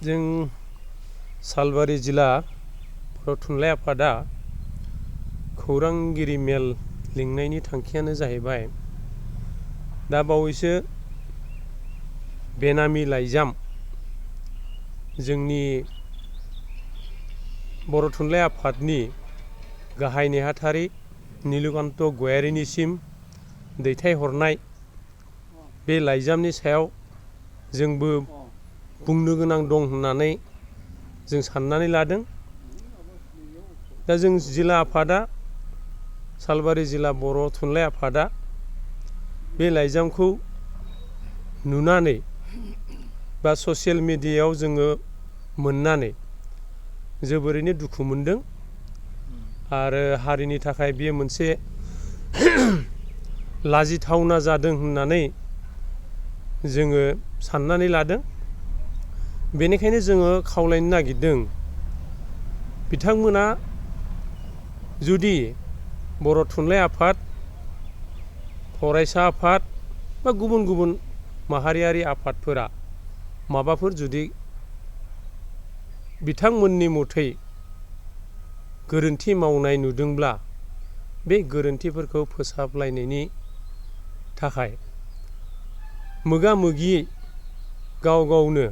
जों सालबारि जिल्ला बर' थुनलाइ आफादा खौरांगिरि मेल लिंनायनि थांखियानो जाहैबाय दा बावैसो बेनामि लाइजाम जोंनि बर' थुनलाइ आफादनि गाहाय नेहाथारि नीलकान्त गयारिनिसिम दैथायहरनाय बे लाइजामनि सायाव जोंबो बुंनो गोनां दं होननानै जों साननानै लादों। दा जों जिल्ला आफादा सालबारि जिल्ला बर' थुनलाइ आफादा बे लाइजामखौ नुनानै बा ससियेल मिडियायाव जोङो मोननानै जोबोरैनो दुखु मोनदों आरो हारिनि थाखाय बेयो मोनसे लाजिथावना जादों होननानै जोङो साननानै लादों। बेनिखायनो जोङो खावलायनो नागिरदों बिथांमोना जुदि बर' थुनलाइ आफाद, फरायसा आफाद बा गुबुन गुबुन माहारियारि आफादफोरा माबाफोर जुदि बिथांमोननि मथै गोरोन्थि मावनाय नुदोंब्ला बे गोरोन्थिफोरखौ फोसाबलायनायनि थाखाय मोगा मोगि गाव गावनो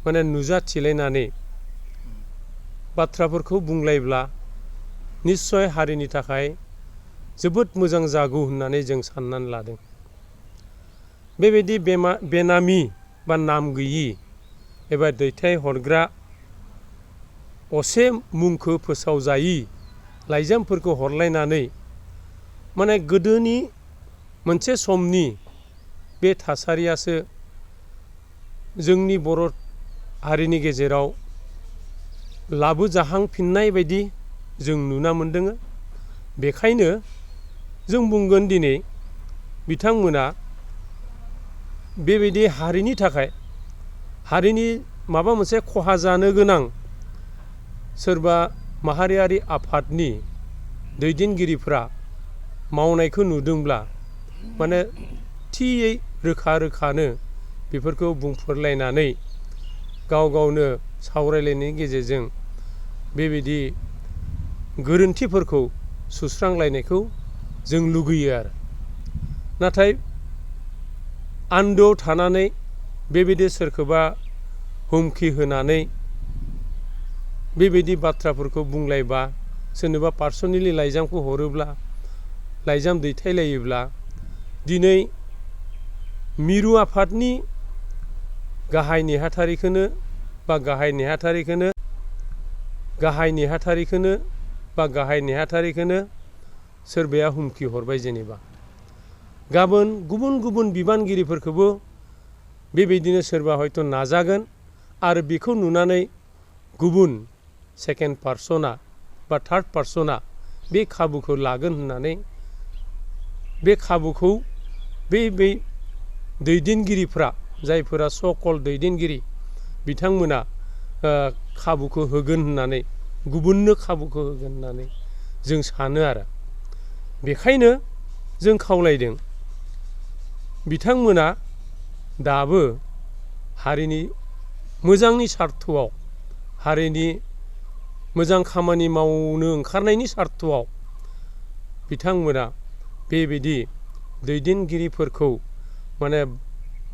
माने नुजाथिलायनानै बाथ्राफोरखौ बुंलायब्ला निस्सय हारिनि थाखाय जोबोद मोजां जागौ होननानै जों साननानै लादों। बेबायदि बेनामि बा नाम गैयि एबा दैथायहरग्रा असे मुंखौ फोसावजायि लाइजामफोरखौ हरलायनानै माने गोदोनि मोनसे समनि बे थासारियासो जोंनि बर' हारिनि गेजेराव लाबोजाहांफिननाय बायदि जों नुना मोनदों। बेखायनो जों बुंगोन दिनै बिथांमोना बेबायदि हारिनि थाखाय हारिनि माबा मोनसे खहा जानो गोनां सोरबा माहारियारि आफादनि दैदेनगिरिफ्रा मावनायखौ नुदोंब्ला माने थियै रोखा रोखानो बेफोरखौ बुंफोरलायनानै गाव गावनो सावरायलायनायनि गेजेरजों बेबायदि गोरोन्थिफोरखौ सुस्रांलायनायखौ जों लुगैयो आरो। नाथाय आन्दोआव थानानै बेबायदि सोरखौबा हुमखि होनानै बेबायदि बाथ्राफोरखौ बुंलायबा सोरनोबा पार्सनेलि लाइजामखौ हरोब्ला लाइजाम दैथायलायोब्ला दिनै मिरु आफादनि गाहाय नेहाथारिखौनो बा गाहाय नेहाथारिखौनो सोरबाया हुमखि हरबाय जेनेबा गाबोन गुबुन गुबुन बिबानगिरिफोरखौबो बेबायदिनो सोरबा हयथ' नाजागोन आरो बेखौ नुनानै गुबुन सेकेन्ड पार्सना बा थार्ड पार्सना बे खाबुखौ लागोन होननानै बे खाबुखौ बै दैदेनगिरिफ्रा जायफोरा सकल दैदेनगिरि बिथांमोना खाबुखौ होगोन होननानै गुबुननो खाबुखौ होगोन होननानै जों सानो आरो। बेखायनो जों खावलायदों बिथांमोना दाबो हारिनि मोजांनि सार्थआव हारिनि मोजां खामानि मावनो ओंखारनायनि सार्थआव बिथांमोना बेबायदि दैदेनगिरिफोरखौ माने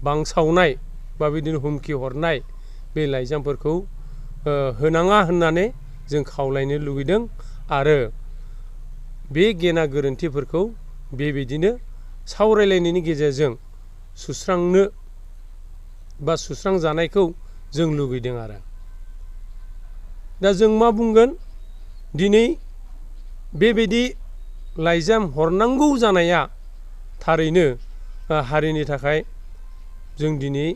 बांसावनाय बा बिदिनो हुमखि हरनाय बे लाइजामफोरखौ होनाङा होननानै जों खावलायनो लुगैदों आरो बे गेना गोरोन्थिफोरखौ बेबायदिनो सावरायलायनायनि गेजेरजों सुस्रांनो बा सुस्रांजानायखौ जों लुगैदों आरो। दा जों मा बुंगोन दिनै बेबायदि लाइजाम हरनांगौ जानाया थारैनो हारिनि थाखाय जों दिनै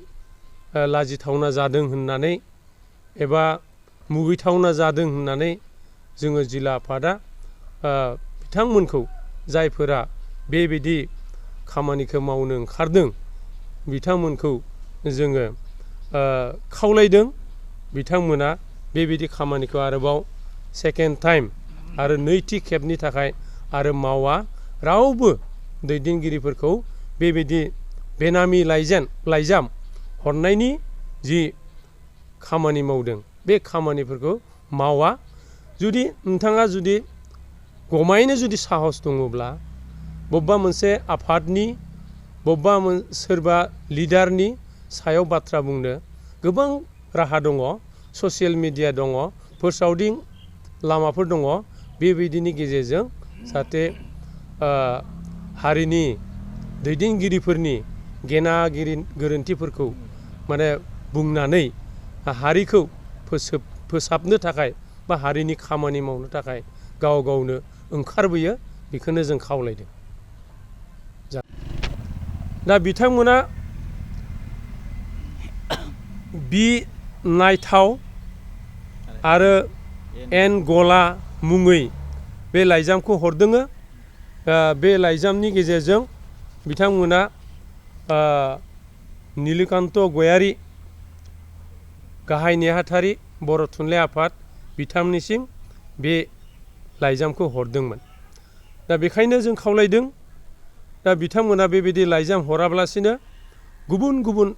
लाजिथावना जादों होननानै एबा मुगैथावना जादों होननानै जोङो जिल्ला आफादा बिथांमोनखौ जायफोरा बेबायदि खामानिखौ मावनो ओंखारदों बिथांमोनखौ जोङो खावलायदों बिथांमोना बेबायदि खामानिखौ आरोबाव सेकेन्ड टाइम आरो नैथि खेबनि थाखाय आरो मावा रावबो दैदेनगिरिफोरखौ बेबायदि बेनामि लाइजाम हरनायनि जि खामानि मावदों बे खामानिफोरखौ मावा जुदि नोंथाङा जुदि गमायैनो जुदि साहस दङब्ला बबेबा मोनसे आफादनि बबेबा सोरबा लिडारनि सायाव बाथ्रा बुंनो गोबां राहा दङ ससियेल मिडिया दङ फोसावदिं लामाफोर दङ बेबायदिनि गेजेरजों जाहाथे हारिनि दैदेनगिरिफोरनि गेना गोरोन्थिफोरखौ माने बुंनानै हारिखौ फोसाबनो थाखाय बा हारिनि खामानि मावनो थाखाय गाव गावनो ओंखारबोयो बेखौनो जों खावलायदों दा बिथांमोना बि नायथाव आरो एन गला मुङै बे लाइजामखौ हरदोङो बे लाइजामनि गेजेरजों बिथांमोना नीलकान्त गयारी गाहाय नेहाथारि बर' थुनलाइ आफाद बिथांनिसिम बे लाइजामखौ हरदोंमोन दा बेखायनो जों खावलायदों दा बिथांमोना बेबायदि लाइजाम हराब्लासिनो गुबुन गुबुन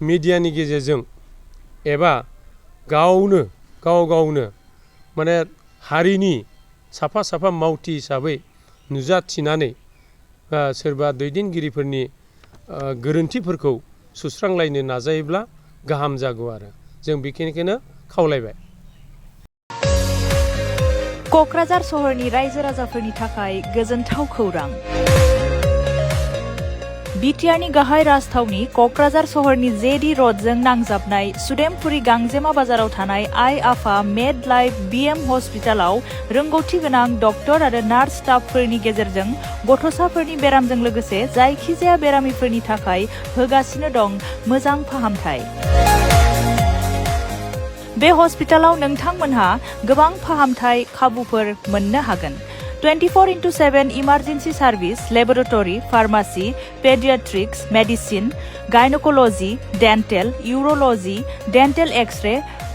मिडियानि गेजेरजों एबा गाव गावनो माने हारिनि साफा साफा मावथि हिसाबै नुजाथिनानै सोरबा दैदेनगिरिफोरनि गोरोन्थिफोरखौ सुस्रांलायनो नाजायोब्ला गाहाम जागौ आरो जों बेखिनिखौनो खावलायबाय क'क्राझार सहरनि रायजो राजाफोरनि थाखाय गोजोनथाव खौरां बिटिआरनि गाहाय राजथावनि क'क्राझार सहरनि जेडि र'डजों नांजाबनाय सुदेमपुरी गांजेमा बाजाराव थानाय आइ आफा मेड लाइफ बिएम हस्पिटालाव रोंगौथि गोनां डक्टर आरो नार्स स्टाफफोरनि गेजेरजों गथ'साफोरनि बेरामजों लोगोसे जायखिजाया बेरामिफोरनि थाखाय होगासिनो दं मोजां फाहामथाय बे हस्पिटालाव नोंथांमोनहा गोबां फाहामथाय खाबुफोर मोननो हागोन 24/7 emergency service laboratory pharmacy paediatrics medicine gynaecology dental urology dental x-ray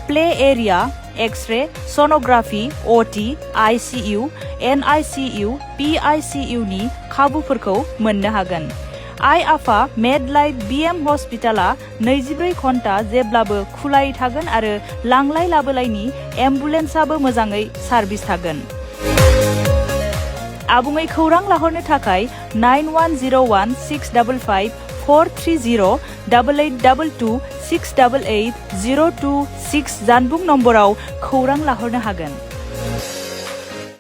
play area x-ray sonography OT ICU NICU PICU नि खाबुफोरखौ मोननो हागोन आइ आफा मेड लाइफ बिएम हस्पिटाला 24 घन्टा जेब्लाबो खुलायै थागोन आरो लांलाय लाबोलायनि एम्बुलेन्सआबो मोजाङै सार्भिस थागोन आबुङै खौरां लाहरनो थाखाय 9101655430 8822 688 026 जानबुं नम्बराव खौरां लाहरनो हागोन